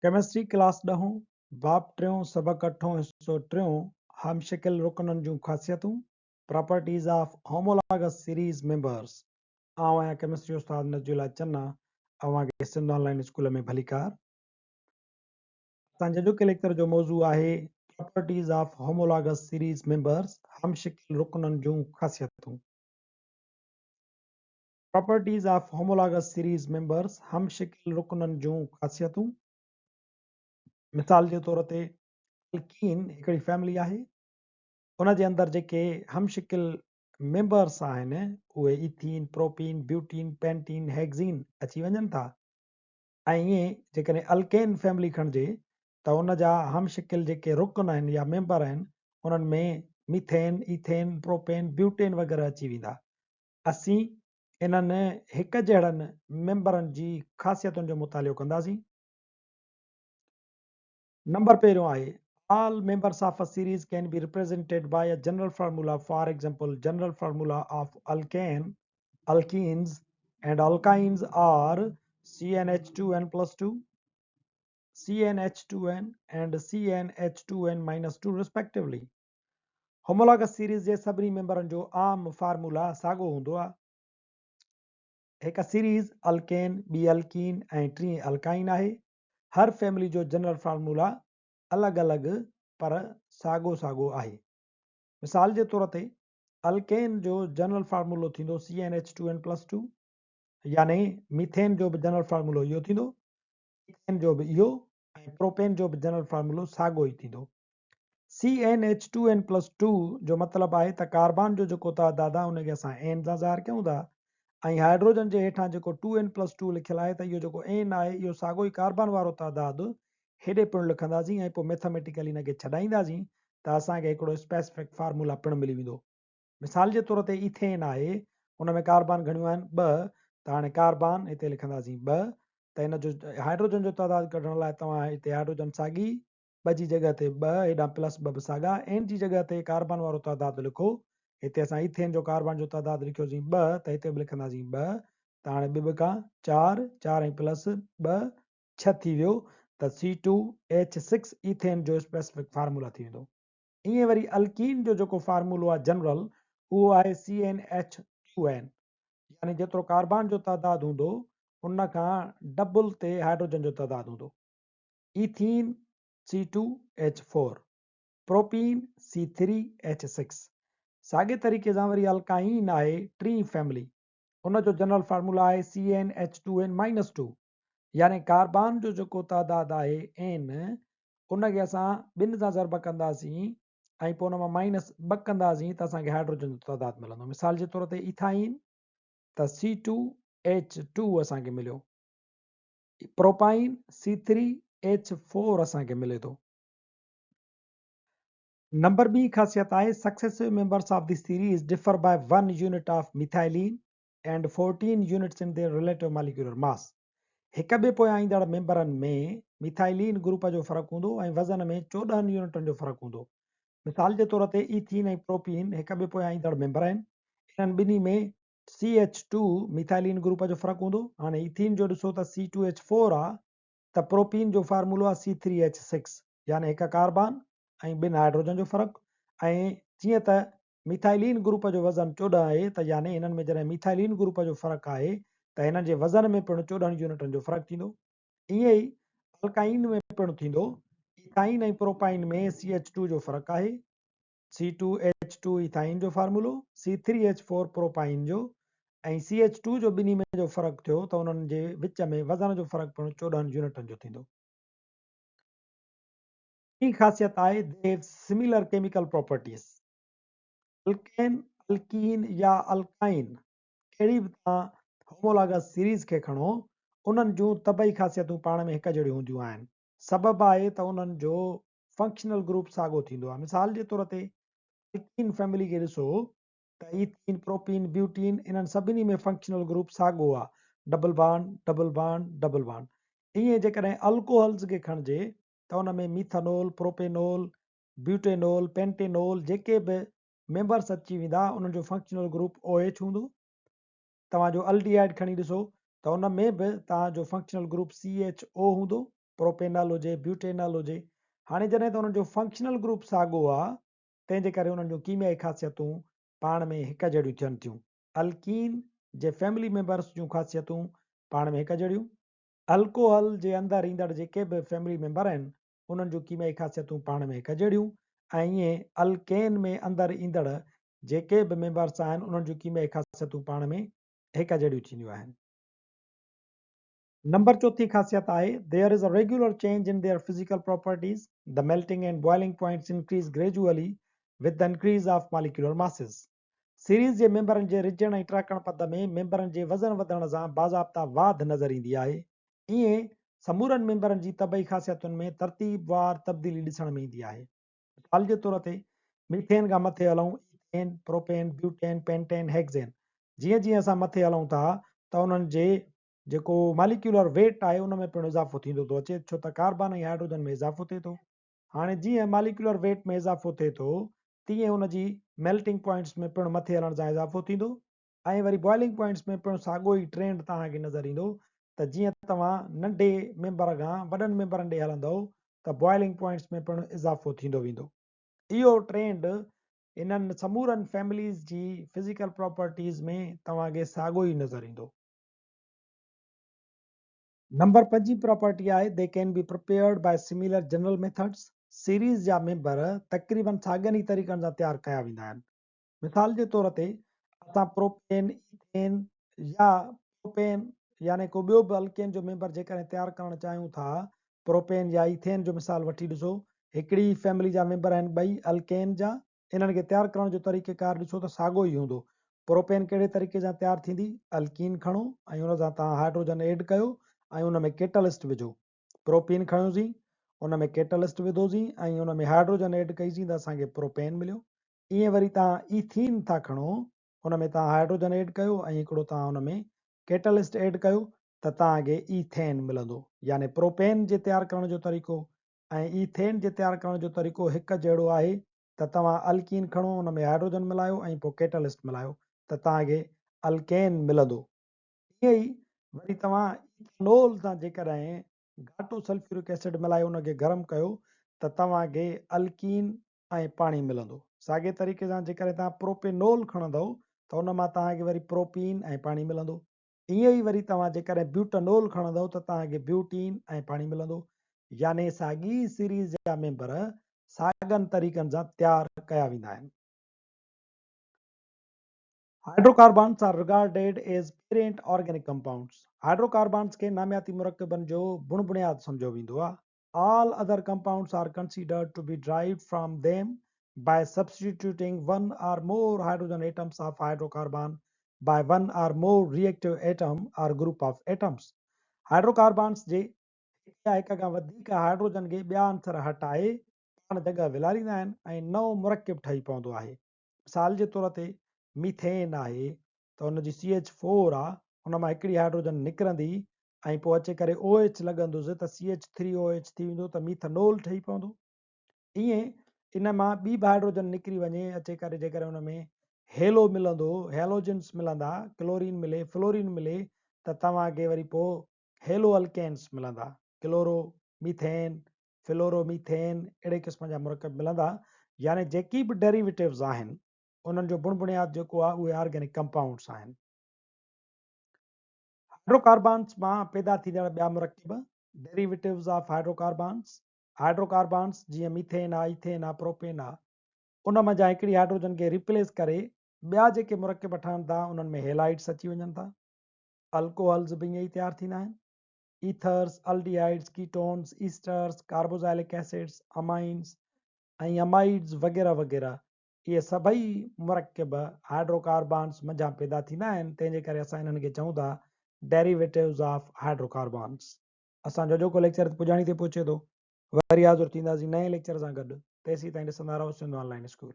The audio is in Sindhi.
ڪيمسٽري ڪلاس ڏهون، باب ٽيون، سبق اٺون، حصو ٽيون، هم شڪل رڪنن جون خاصيتون، Properties of Homologous Series Members، آئون آهيان ڪيمسٽري استاد نجي الله چنا، اوهان کي سنڌ آن لائين اسڪول ۾ ڀليڪار. اسان جي اڄوڪي ليڪچر جو موضوع آهي Properties of Homologous Series Members، هم شڪل رڪنن جون خاصيتون. Properties of Homologous Series Members، هم شڪل رڪنن جون خاصيتون. مثال جي طور تي الڪين هڪڙي فيملي آهي، ان جي اندر جيڪي هم شڪل ميمبرس آهن اهي ايٿين، پروپين، بيوٽين، پينٽين، هيگزين اچي وڃن ٿا ۽ ائين جيڪڏهن الڪين فيملي کڻجي ته ان جا هم شڪل جيڪي رڪن آهن يا ميمبر آهن انهن ۾ ميٿين، ايٿين، پروپين، بيوٽين وغيره اچي ويندا. اسين انهن هڪ جهڙن ميمبرن جي خاصيتن جو مطالعو ڪنداسين. نمبر پهريون آهي، All members of a series can be represented by a general formula, for example, general formula of alkane, alkenes and alkynes are CnH2n plus 2, CnH2n and CnH2n minus 2 respectively. Homologous series جي سڀني ميمبرن جو عام فارمولا ساڳو هوندو آهي. هڪ سيريز الڪين، ٻي الڪين ۽ ٽين الڪائن آهي. هر فيملي جو جنرل فارمولا الڳ الڳ پر ساڳو ساڳو آهي. مثال جي طور تي الڪين جو جنرل فارمولو ٿيندو C N H two N plus two يعني ميٿين جو به جنرل فارمولو اهو ٿيندو، ايٿين جو به اهو ۽ پروپين جو به جنرل فارمولو ساڳو ئي ٿيندو. C N H two N plus two جو مطلب آهي ته ڪاربان جو جيڪو تعداد آهي ان کي اسان اين سان ظاهر ڪيون ٿا ۽ هائيڊروجن جي هيٺان جيڪو ٽو اين پلس ٽو لکيل آهي ته اهو جيڪو اين آهي اهو ساڳو ئي ڪاربان وارو تعداد هيڏي پڻ لکنداسين ۽ پوء ميٿاميٽيڪلي ان کي ڇڏائينداسين ته اسان کي هڪڙو اسپيسفڪ فارمولا پڻ ملي ويندو. مثال جي طور تي ايٿين آهي ان ۾ ڪاربان گهڻيون آهن ٻه ته هاڻي ڪاربان هتي لکنداسين ٻه ته ان جو هائيڊروجن جو تعداد ڪڍڻ لاء توهان هتي هائيڊروجن ساڳي ٻه جي جڳهه تي ٻه، هيڏانهن پلس ٻه به ساڳا، اين جي جڳهه تي ڪاربان وارو تعداد لکو، هتي اسان ايٿين جو ڪاربان جو تعداد لکيوسين ٻه ته هتي به لکنداسين ٻه ته هاڻي ٻه ٻه کان چار، چار ۽ پلس ٻه ڇهه ٿي ويو ته سي ٽو ايڇ سڪس ايٿين جو اسپيسفڪ فارمولا ٿي ويندو. ائين وري الڪين جو جيڪو فارمولو آهي جنرل اهو آهي سي اين ايڇ ٽو اين يعني جيترو ڪاربان جو تعداد هوندو ان کان ڊبل تي هائيڊروجن جو تعداد هوندو. Ethene C two H four, propene C three H six. ساڳئي طريقي سان وري الڪائين آهي ٽين فيملي، ان جو جنرل فارمولا آهي C N H two N minus two يعني ڪاربان جو جيڪو تعداد آهي اين ان کي اسان ٻن سان ضرب ڪنداسين ۽ پوء ان مان مائنس ٻه ڪنداسين ته اسان کي هائيڊروجن جو تعداد ملندو. مثال جي طور تي ايٿائين ته سي ٽو ايڇ ٽو اسان کي مليو. پروپائين سي ٿري ايڇ فور اسان کي ملي ٿو. نمبر ٻي خاصيت آهي successive members of the series differ by one unit of methylene and 14 units in their relative molecular mass. هڪ ٻئي پويان ايندڙ ميمبرن ۾ ميٿائلين گروپ جو فرق هوندو ۽ وزن ۾ 14 يونٽن جو فرق هوندو. مثال جي طور تي ايٿين ۽ پروپين هڪ ٻئي پويان ايندڙ ميمبر آهن. انهن ٻنهي ۾ سي ايڇ ٽو ميٿائلين گروپ جو فرق هوندو. هاڻي ايٿين جو ڏسو ته سي ٽو ايڇ فور آ ته پروپين جو فارمولو آ سي ٿري ايڇ سڪس يعني هڪ ڪاربان ۽ ٻن هائيڊروجن جو فرق ۽ جيئن ته ميٿائلين گروپ جو وزن 14 آهي ته يعني هنن ۾ جڏهن ميٿائلين گروپ جو فرق آهي ته هنن جي وزن ۾ پڻ 14 يونٽن جو فرق ٿيندو. ائين ئي الڪائين ۾ پڻ ٿيندو. ايٿائين ۽ پروپائين ۾ سي ايڇ ٽو جو فرق آهي. سي ٽو ايڇ ٽو ايٿائين جو فارمولو، سي ٿري ايڇ فور پروپائين جو ۽ سي ايڇ ٽو جو ٻنهي ۾ جو فرق ٿيو ته انهن جي وچ ۾ وزن جو فرق پڻ 14 يونٽن جو ٿيندو. ٽين خاصيت آهي They have similar chemical properties. Alkane, alkene يا الڪائين ڪهڙي به توهان هومولاگس سيريز کي کڻو انهن جون طبعي خاصيتون پاڻ ۾ هڪ جهڙيون هونديون آهن. سبب آهي ته انهن جو فنڪشنل گروپ ساڳو ٿيندو آهي. مثال جي طور تي الڪين فيملي کي ڏسو ته ايٿين، پروپين، بيوٽين انهن سڀني ۾ فنڪشنل گروپ ساڳو آهي، double bond, double bond, double bond. ائين جيڪڏهن الڪوحلز کي کڻجي ته ان ۾ ميٿانول، پروپينول، بيوٽينول، پينٽينول جيڪي به ميمبرس اچي ويندا انهن جو فنڪشنل گروپ OH هوندو. توهان جو الڊيهائيڊ کڻي ڏسو ته ان ۾ به توهان جو فنڪشنل گروپ CHO هوندو. پروپينل هجي، بيوٽينل هجي. هاڻي جڏهن ته انهن جو فنڪشنل گروپ ساڳو آ، تنهن جي ڪري انهن جون ڪيميائي خاصيتون پاڻ ۾ هڪ جهڙيون ٿين ٿيون. الڪين جي فيملي ميمبرس جون خاصيتون پاڻ ۾ هڪ جهڙيون. الڪوحل جي اندر ايندڙ جيڪي به فيملي ميمبر آهن، انهن جون ڪيميائي خاصيتون پاڻ ۾ هڪ جهڙيون ۽ ائين الڪين ۾ اندر ايندڙ جيڪي به ميمبرس آهن، انهن جون ڪيميائي خاصيتون پاڻ ۾ هڪ جهڙيون ٿينديون آهن. نمبر چوٿين خاصيت آهي، There is a regular change in their physical properties, the melting and boiling points increase gradually with the increase of molecular masses. Series جي ميمبرن جي رجڻ ۽ ٽهڪڻ پد ۾ ميمبرن جي وزن وڌڻ سان باضابطا واڌ نظر ايندي آهي. ائين سمورن ميمبرن جي طبعي خاصيتن ۾ ترتيبوار تبديلي ڏسڻ ۾ ايندي آهي. مثال جي طور تي ميٿين کان مٿي هلون ايٿين، پروپين، بيوٽين، پينٽين، هيگزين جيئن جيئن اسان مٿي هلون ٿا ته انهن جي جيڪو ماليڪيولر ويٽ آهي ان ۾ پڻ اضافو ٿيندو ٿو اچي ڇو ته ڪاربان ۽ هائيڊروجن ۾ اضافو ٿئي ٿو. هاڻي جيئن ماليڪيولر ويٽ ۾ اضافو ٿئي ٿو تيئن ان جي ميلٽنگ پوائنٽس ۾ پڻ مٿي هلڻ سان اضافو ٿيندو ۽ وري بوائلنگ پوائنٽس ۾ پڻ ساڳيو ئي ٽرينڊ توهان کي نظر ايندو ته جيئن توهان ننڍي ميمبر کان وڏن ميمبرن ڏي هلندؤ ته بوائلنگ پوائنٽس ۾ پڻ اضافو ٿيندو ويندو. اهو ٽرينڊ انهن سمورن فيمليز جي فزيڪل پراپرٽيز ۾ توهان کي ساڳيو ئي نظر ايندو. نمبر پنجين پراپرٽي آهي They can be prepared by similar general methods series جا ميمبر تقريبن ساڳين ئي طريقن سان تيار ڪيا ويندا آهن. مثال جي طور تي اسان پروپين، ايٿين يا پروپين يعني ڪو ٻيو به الڪين جو ميمبر جيڪڏهن تيار ڪرڻ چاهيون ٿا، پروپين يا ايٿين جو مثال وٺي ڏسو، هڪڙي ئي فيملي جا ميمبر آهن ٻئي الڪين جا، انهن کي تيار ڪرڻ جو طريقيڪار ڏسو ته ساڳيو ئي هوندو. پروپين ڪهڙي طريقي سان تيار ٿيندي؟ الڪين کڻو ۽ ان سان توهان هائيڊروجن ايڊ ڪيو ۽ ان ۾ ڪيٽلسٽ وجهو. پروپين کڻيوسين، ان ۾ ڪيٽلسٽ وڌوسين ۽ ان ۾ هائيڊروجن ايڊ ڪئيسين ته اسان کي پروپين مليو. ائين وري توهان ايٿين ٿا کڻو، ان ۾ توهان هائيڊروجن ايڊ ڪيو ۽ هڪڙو توهان ان ۾ ڪيٽلسٽ ايڊ ڪيو ته توهان کي ايٿين ملندو. يعني پروپين جي تيار ڪرڻ جو طريقو ۽ ايٿين جي تيار ڪرڻ جو طريقو هڪ جهڙو آهي ته توهان الڪين کڻو، ان ۾ هائيڊروجن ملايو ۽ پوء ڪيٽلسٽ ملايو ته توهان کي الڪين ملندو. ائين ئي وري توهان ايٿانول سان جيڪڏهن گهاٽو سلفيورڪ ايسڊ ملائي ان کي گرم ڪيو ته توهان کي الڪين ۽ پاڻي ملندو. ساڳئي طريقي سان جيڪڏهن توهان پروپينول کڻندؤ ته ان مان توهان کي وري پروپين ۽ پاڻي ملندو. ائين ئي وري توهان جيڪڏهن بيوٽانول کڻندؤ ته توهان کي بيوٽين ۽ پاڻي ملندو. يعني ساڳي ئي سيريز جا ميمبر ساڳن طريقن سان تيار ڪيا ويندا آهن. Hydrocarbons are regarded as parent organic compounds. Hydrocarbons کي نامياتي مرڪبن جو بڻ بڻياد سمجهيو ويندو آهي. All other compounds are considered to be derived from them by substituting one or more hydrogen atoms of hydrocarbon by one or more reactive atom or group of atoms. Hydrocarbons جي هڪ يا هڪ کان وڌيڪ هائيڊروجن کي ٻيا عنصر هٽائي پاڻ جڳهه ولاريندا آهن ۽ نئون مرڪب ٺهي پوندو آهي. مثال جي طور تي ميٿين آهي ته ان جي سي ايڇ فور آ ان مان هڪڙي هائيڊروجن نڪرندي ۽ پوء اچي ڪري او ايڇ لڳندس ته C H three O H ٿي ويندو ته ميٿنول ٺهي پوندو. ائين ان مان ٻي به هائيڊروجن نڪري وڃي اچي ڪري جيڪڏهن ان ۾ هيلو ملندو، هيلوجنس ملندا، ڪلورين ملي، فلورين ملي ته توهان کي وري پوء هيلو الڪينس ملندا، ڪلورو ميٿين، فلورو ميٿين اهڙي قسم جا مرڪب ملندا يعني جيڪي به ڊيريويٽوز آهن انهن جو بڻ بڻياد جيڪو آهي اهي آرگينڪ ڪمپائونڊس آهن. هائيڊروڪاربانس مان پيدا ٿيندڙ ٻيا مرڪب، ڊيريويٽوز آف هائيڊروڪاربانس، هائيڊروڪاربانس جيئن ميٿين آ، ايٿين آ، پروپين آ، ان منجهان هڪڙي هائيڊروجن کي ريپليس ڪري ٻيا جيڪي مرڪب ٺهن ٿا انهن ۾ هيلائيڊس اچي وڃن ٿا. الڪوحلز به ائين ئي تيار ٿيندا آهن. Ethers, aldehydes, ketones, esters, carboxylic acids, amines ۽ amides وغيره وغيره اهي سڀئي مرڪب هائيڊروڪاربانس منجهان پيدا ٿيندا آهن تنهن جي ڪري اسان انهن کي چئون ٿا ڊيريويٽوز آف هائيڊروڪاربانس. اسان جو اڄوڪو ليڪچر پڄاڻي تي پهچي ٿو. وري حاضر ٿينداسين نئين ليڪچر سان گڏ تيسين تائين ڏسندا رهو سنڌ آن لائين اسڪول.